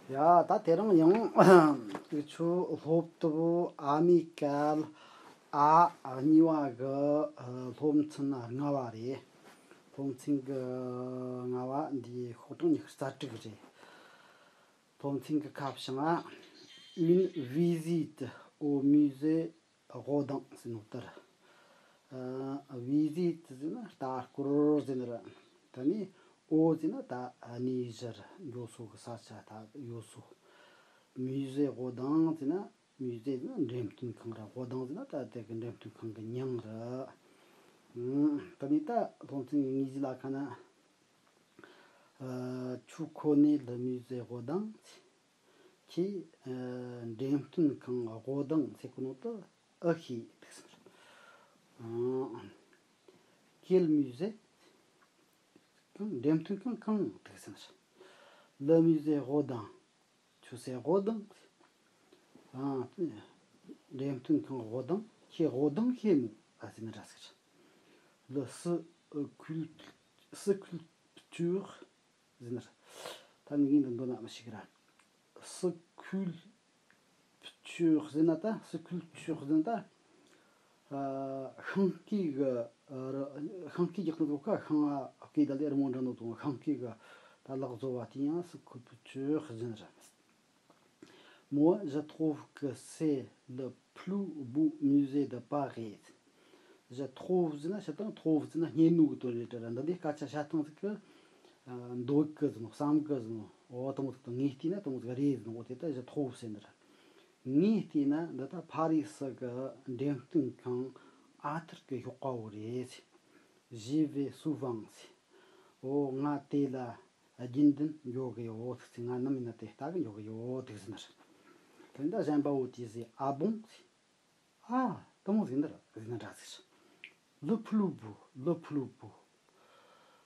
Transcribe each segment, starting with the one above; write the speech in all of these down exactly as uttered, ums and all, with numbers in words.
ཡ། ད་དེ་རིང་ཡང་ཁྱོད་སློབ་དེབ་ཨ་མི་ཀལ་ཨ་གཉིས་པ་གི་སློབ་ཚན་ལྔ་པ་རེད། སློབ་ཚན་གི་ལྔ་པ་འདིའི་ཤོག་གྲངས་ཉི་ཤུ་རྩ་དྲུག་རེད། སློབ་ཚན་གི་ཁ་བྱང་ང་Une visite au musée Rodin ཟེར་ནོ་ལྟར། ཨ། visite ཟེར་ན་ལྟ་སྐོར་ཟེར་ནི་རེད། ད་ནི་au ཟེར་ན་ད་གནས་གཞིར་འགྱོ་སོ་གི་ས་ཆ་ད་ཡོད་སོ། Musée Rodin ཟེར་ན་musée ཟེར་ན་འགྲེམས་སྟོན་ཁང་རེད། Rodin ཟེར་ན་ད་དེ་གི་འགྲེམས་སྟོན་ཁང་གི་མྱིང་རེད། ཨང་། ད་ནི་ད་སློབ་ཚན་གི་དངོས་གཞི་ལ་ཁ་ན། ཨ། Tu connais le musée Rodin? ཁྱེད། ཨ། འགྲེམས་སྟོན་ཁང་Rodin ཟེར་གོ་ནོ་དེ་ཨེ་ཤེས་འདུག་ཟེར། ཨ། Quel musée? གང་། འགྲེམས་སྟོན་ཁང་གང་འདུག་ཟེར། Le musée Rodin. Tu sais Rodin? ཨ། འགྲེམས་སྟོན་ཁང་Rodin. ཁྱེད་Rodin ཤེས་མོ་ཨ་ཟེར་ནི་འདྲ་ཟེར། Le sculpture ཟེར་ནི། ད་ངས་འདི་འདོན་ན་མི་ཤེས་གི་ར། སི་ཁུལ་ཅུར་ཟེར་ན་ད། སི་ཁུལ་ཅུར་ཟེར་ན་ད། ཨ། ཤིང་སྐས་གི། ཨ། རི། ཤིང་སྐས་རྒྱག་ནོ་ཁ་ཤིང་ང་སྐས་ད་ལེ་རི་མོ་འདྲ་ནོ་དང་ཤིང་སྐས་གི་ད་ལག་བཟོ་བ་དེ་ཡང་སི་ཁུལ་ཅུར་ཟེར་ནི་ར། Moi, je trouve que c'est le plus beau musée de Paris. Je trouve ཟེར་ན་ཤི་དང་། trouve ཟེར་ན་རྙེད་ནོ་གི་དོན་རེད་དྲ་ར། འདི་འདི་སྐད་ཆ་བཤད་སྟངས་ཟིག་གི། ཨ། འདོད་གི་ཟེར་ནོ། བསམ་གི་ཟེར་ནོ། འོ་དེ་མོ་ཟིག་དང་། ངས་བལྟས་ན་དེ་མོ་ཟིག་རེད་ཟེར་ནོ། འོ་དེ་ད་je trouve ཟེར་ནི་ར། ངས་བལྟས་ན་འདི་ད་ཕ་རི་སི་གི་འགྲེམས་སྟོན་ཁང་ཨ་ཐུར་གི་ཞོགས་ཀ་བོ་རེད། J'y vais souvent ཟེར། འོ་ང་དེ་ལ་རྒྱུན་ལྡན་འགྱོ་གི་ཡོད་ཟེར། ང་ནམ་ཡིན་ན་དེ་ལྟ་གི་འགྱོ་གི་ཡོད་འདུག་ཟེར་ནི་རེད། དེ་འདྲ་གཞན་པ་བོ་དེས་ཟེར། Ah bon ཟེར། ཨ། དེ་མོ་ཟིག་འདི་ར་ཟེར་ནི་འདྲ་ཟེར། Le plus beau, le plus beau,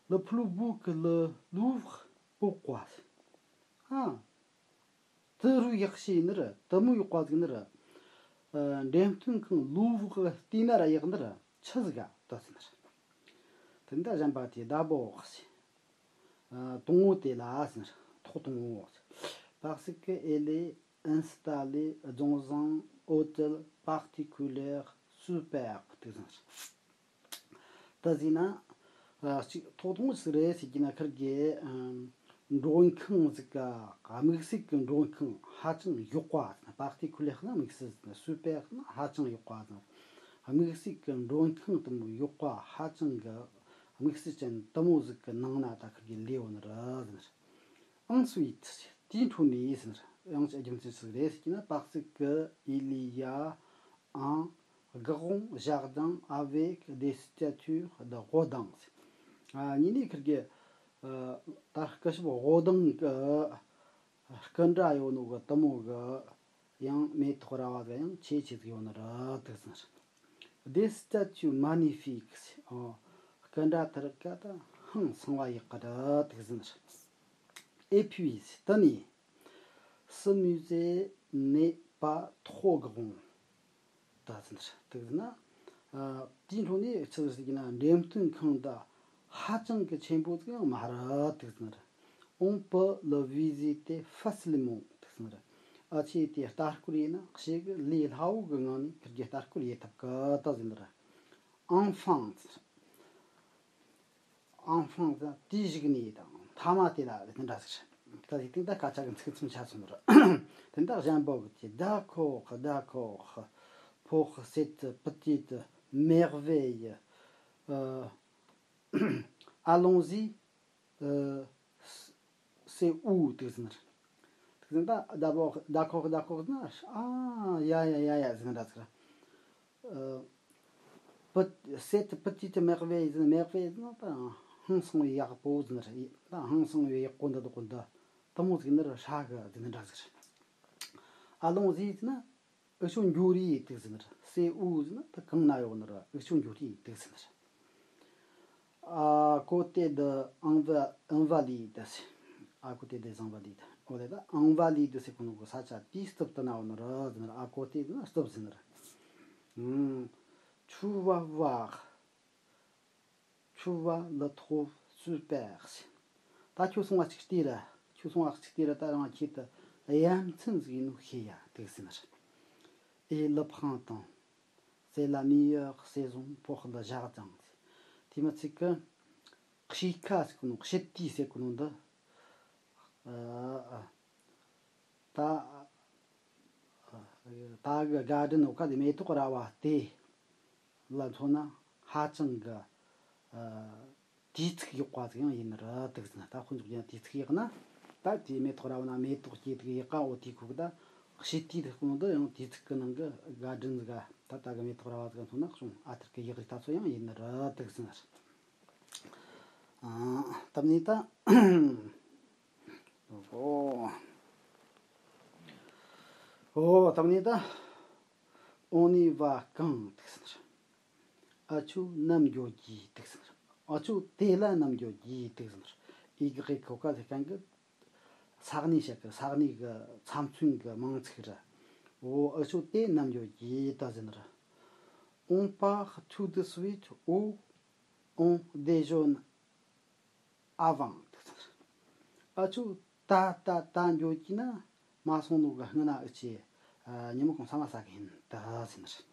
le plus beau que le Louvre, pourquoi? ཨ། དེ་རུ་ཡག་ཤོས་ནི་ར། དེ་མོ་ཡག་པ་ཟིག་ནི་ར། ཨ། འགྲེམས་སྟོན་ཁང་ལུ་ཝུར་བལྟས་ན་ར་ཡག་ནི་ར་ཆི་ཟིག་ག་ད་ཟེར་ནི་ར། དེ་འདྲ་གཞན་པ་དེ། D'abord ཟེར། ཨ། དང་པོ་དེ་ལ་ཟེར། ཐོག་དང་པོ། Parce que elle est installée dans un hôtel particulier superbe དེ་ཟེར། ད་ཟེར་ན། ཨ། གཅིག་ཐོག་དང་པོ་ཟིག་རེད་ཟེར་གྱི་ན་ཁིར་གི། ཨ། མགྲོན་ཁང་ཟིག་ག། དམིགས་བསལ་གྱི་མགྲོན་ཁང་ཧ་ཅང་ཡག་པ་ཟེར། particulier ན་དམིགས་བསལ་ཟེར། superbe ན་ཧ་ཅང་ཡག་པ་ཟེར། དམིགས་བསལ་གྱི་མགྲོན་ཁང་དེ་མོ་ཡག་པ་ཧ་ཅང་གི། དམིགས་བསལ་ཅན་དེ་མོ་ཟིག་གི་ནང་ན་ད་ཁིར་གི་ལས་ཡོད་ནི་རེད་ཟེར། Ensuite དེའི་འཕྲོ་ནས་ཟེར། ཡང་ཅིག་རྒྱུ་མཚན་ཟིག་རེད་ཟེར་གྱི་ན། Parce que il y a un grand jardin avec des statues de Rodin ཟེར། ཨ། གཉིས་ནས་ཁིར་གི། ཨ། ད་སྐུ་ཞབས་རོ་དང་གི་སྐུ་འདྲ་ཡོད་ནོ་གི་དེ་མོ་གི། ཡང་མེ་ཏོག་ར་བ་གི་ཡང་ཆེ་ཆེ་ཟིག་ཡོད་ནི་རེད་འདུག་ཟེར། Des statues magnifiques ཟེར། ཨོ། སྐུ་འདྲ་དེ་རིགས་ག་ད་ཧང་སང་བ་ཡག་གི་རེད་འདུག་ཟེར། Et puis དེ་ནས། Ce musée n'est pas trop grand ད་ཟེར། དེ་ཟེར་ན། ཨ། དེའི་འཕྲོ་ནས་ཆི་ཟིག་ཟེར་གྱི་ན། འགྲེམས་སྟོན་ཁང་ད་ཧ་ཅང་གི་ཆེན་པོ་ཟིག་ཡང་མ་རེད་འདུག་ཟེར། On peut le visiter facilement འདུག་ཟེར། ཨ། ཁྱེད་དེ་ལྟ་སྐོར་ཡེད་ན་ཞེ་གི་ལས་སླ་བོ་གི་ངང་ནས་ཁིར་གི་ལྟ་སྐོར་ཡེད་ཐུབ་གི་ད་ཟེར། Enfin ཟེར། Enfin ཟེར་དེའི་གཞུག་ནས་དང་མཐའ་མ་དེ་ལ་ཟེར་ནི་འདྲ་ཟེར། ད་དེ་སྟེང་ད་སྐད་ཆ་གི་ཚིག་མཚམས་ཆད་སོང་ནི་རེད། དེ་འདྲ་གཞན་པ་གི་དེ། D'accord, d'accord, pour cette petite merveille, euh, allons-y, euh, c'est où འདུག་ཟེར་ནི་རེད། དེ་ཟེར་ན་ད། D'abord, d'accord, d'accord ཟེར་ན། ཨ། ཡ་ཡ་ཡ་ཡ་ཟེར་ནི་འདྲ་ཟེར། ཨ། Pe- cette petite merveille ཟེར་ན། merveille ཟེར་ན་ད་ཧང་སང་བའི་ཡག་པོ་ཟེར་ནི་རེད། ད་ཧང་སང་བའི་ཡག་པོ་འདི་དག་འདི་དེ་མོ་ཟིག་ནི་ར་ཧྲ་གི་ཟེར་ནི་འདྲ་ཟེར། Allons-y ཟེར་ན། འུ་ཆོ་འགྱོ་རེ་འདུག་ཟེར་ནི་རེད། C'est où ཟེར་ན་ད་གང་ན་ཡོད་ནི་རེད། འུ་ཆོ་འགྱོ་རེ་འདུག་ཟེར་ནི་རེད། À côté de Inva- Invalides ཟེར། À côté des Invalides འོ་དེ་ད་Invalides ཟེར་གོ་ནོ་གི་ས་ཆ་དེའི་སྟབས་དེ་ན་ཡོད་ནི་རེད་ཟེར་ནི་རེད། À côté ཟེར་ན་སྟབས་ཟེར་ནི་རེད། ཨུམ། Tu vas voir, tu vas le trouver super ཟེར། ད་ཁྱོད་སོང་བ་ཅིག་ལྟོས་ར། ཁྱོད་སོང་བ་ཅིག་ལྟོས་ར། ད་རང་ཁྱེད་དེ་ དབྱར་མཚན་ཟིག་ནོ་ཤེས་ཡ་དུག་ཟེར་ནི་རེད། Et le printemps, c'est la meilleure saison pour le jardin. དེ་མ་ཚིག་གི་ཁྱི་ཁ་ཟེར་གོ་ནོ། ཁྱི་ཏི་ཟེར་གོ་ནོ་འདི། ཨ། ད་ད་གི་དགའ་སྤྲོ་ནོ་ཁ་དེ་མེ་ཏོག་ར་བ་དེ་ལ་མཚོན་ན་ཧ་ཅང་གི་ཨ་དུས་ཚིགས་ཡག་པ་ཟིག་ཡང་ཡིན་ནི་རེད་དུག་ཟེར་ན། ད་དཔེ་འཇོག་རྒྱུ་ན་དུས་ཚིགས་ཡག་ན། ད་དེ་མེ་ཏོག་ར་བ་ན་མེ་ཏོག་སྐྱེ་དུག་ཡག་ག་འོ་དེ་ཁུག་ད། ཁྱི་ཏི་དེ་ཁུག་ནོ་འདི་ཡང་དུས་ཚིགས་གི་ནང་གི་དགའ་སྤྲོ་ཟིག་ག་ད་ད་གི་མེ་ཏོག་ར་བ་ཟིག་མཚོན་ན་ཅུང་ཨ་ཐུར་གི་ཡག་རིགས་ད་ཚོ་ཡང་ཡིན་ནི་རེད་དུག་ཟེར་ན། ཨ། ད་ནི་ད། ཨོ། ཨོ། ད་ནི་ད། On y va quand དུག་ཟེར་ནི་རེད། འུ་ཆོ་ནམ་འགྱོ་རྒྱུ་དུག་ཟེར་ནི་རེད། འུ་ཆོ་དེ་ལ་ནམ་འགྱོ་རྒྱུ་དུག་ཟེར་ནི་རེད། འི་གི་གི་ཁོ་ཁ་ཟེར་མཁན་གི་ས་གནས་བཤད་གི། ས་གནས་གི་ཚབ་མཚོན་གི་མིང་ཚིག་རེད། འོ། འུ་ཆོ་དེ་ནམ་འགྱོ་རྒྱུ་ད་ཟེར་ནི་རེད། On part tout de suite ou on déjeune avant དུག་ཟེར་ནི་རེད། འུ་ཆོ་ད་ད་ད་འགྱོ་རྒྱུ་ན་མ་སོང་ནོ་གི་སྔོན་ན་འུ་ཆོས་ཨ་ཉིན་མོ་གང་ཟ་མ་ཟ་གི་ཡིན་ད་ཟེར་ནི་རེད།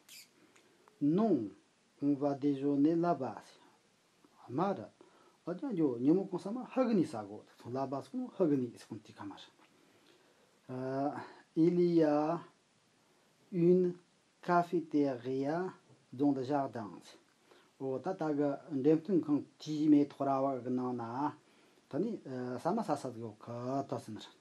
Non, on va déjeuner là-bas. མ་རེད། འུ་ཅག་འགྱོ་ཉིན་མོ་གང་ཟ་མ་ཕ་གི་ནས་ཟ་གོ་དུག་ཟེར། Là-bas ཟེར་གོ་ནོ་ཕ་གི་ནས་ཟེར་གོ་ནོ་དེ་ཁ་མ་རེད། ཨ། Il y a une cafétéria dans le jardin. འོ། ད་ད་གི་འགྲེམས་སྟོན་ཁང་དེའི་མེ་ཏོག་ར་བ་གི་ནང་ན་ད་ནི་ཨ་ཟ་མ་ཟ་ས་ཟིག་ཡོད་གི་ད་ཟེར་ནི་རེད།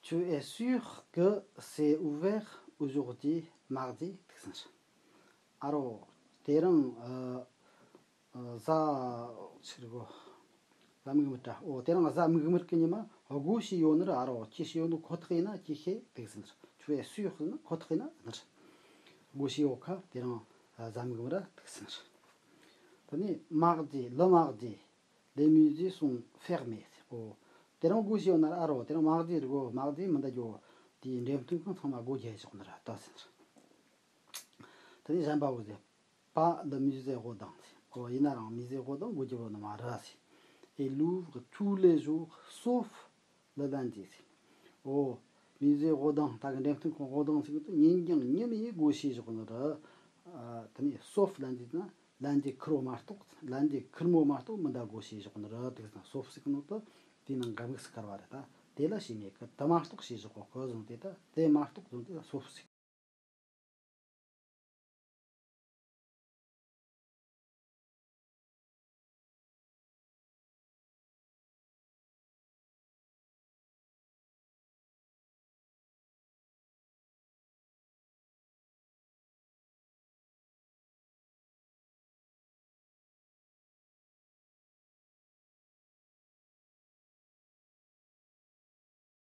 Tu es sûr que c'est ouvert aujourd'hui, mardi དུག་ཟེར་ནི་རེད། ཨ་རོ། དེ་རིང་ཨ་ཨ་གཟའ་ཕྱི་དྲོ། གཟའ་མིག་དམར་ར། འོ། དེ་རིང་གཟའ་མིག་དམར་གི་ཉི་མ་སྒོ་ཕྱེ་ཡོད་ནི་རེད། ཨ་རོ། ཁྱོས་ཤེས་ཡོད་ནོ་ཁོ་ཐག་ཡིན་ན་ཁྱོས་ཤེས་དུག་ཟེར་ནི་རེད། Tu es sûr ཟེར་ན་ཁོ་ཐག་ཡིན་ན་ཟེར་ནི་རེད། སྒོ་ཕྱེ་ཡོད་ཁ། དེ་རིང་གཟའ་མིག་དམར་ར་དུག་ཟེར་ནི་རེད། ད་ནི་mardi, le mardi, les musées sont fermés. འོ། དེ་རིང་སྒོ་ཕྱེ་ཡོད་ན་ར། ཨ་རོ། དེ་རིང་མར་ཌི་རེད་གོ། མར་ཌི་མི་འདའ་རྒྱོ། དེའི་འགྲེམས་སྟོན་ཁང་ཚང་མ་སྒོ་རྒྱབ་བཞག་ནི་རེད་ད་ཟེར་ནི་རེད། ད་ནི་གཞན་པ་བོ་ཟེར། Pas le musée Rodin ཟེར། འོ། ཡིན་ན་རང་མི་ཟེ་རོ་དང་སྒོ་རྒྱབ་ཡོད་ནི་མ་རེད་ཟེར། Il ouvre tous les jours sauf le lundi ཟེར། འོ། མི་ཟེ་རོ་དང་ད་གི་འགྲེམས་སྟོན་ཁང་རོ་དང་ཟེར་གི་འདུག་ཉིན་རྐྱང་ཉིན་མོ་ཡི་སྒོ་ཕྱེ་བཞག་ནི་རེད། ཨ། ད་ནི་sauf lundi ཟེར་ན། ལན་ཌི་ཁེར་རོ་མ་གཏོགས། ལན་ཌི་ཁེར་མོ་མ་གཏོགས་མི་འདའ་སྒོ་ཕྱེ་བཞག་ནི་རེད་དུག་ཟེར་ན། sauf ཟེར་གི་ནོ་ད་དེའི་ནང་ག་མིག་སུ་བཀར་བ་རེད། ད་དེ་ལ་ཕྱེ་མེད་གི། དེ་མ་གཏོགས་ཕྱེ་བཞག་གོ་གི་ཟེར་ནོ་དེ། ད་དེ་མ་གཏོགས་ཟེར་ནོ་དེ་ལ་sauf ཟེར།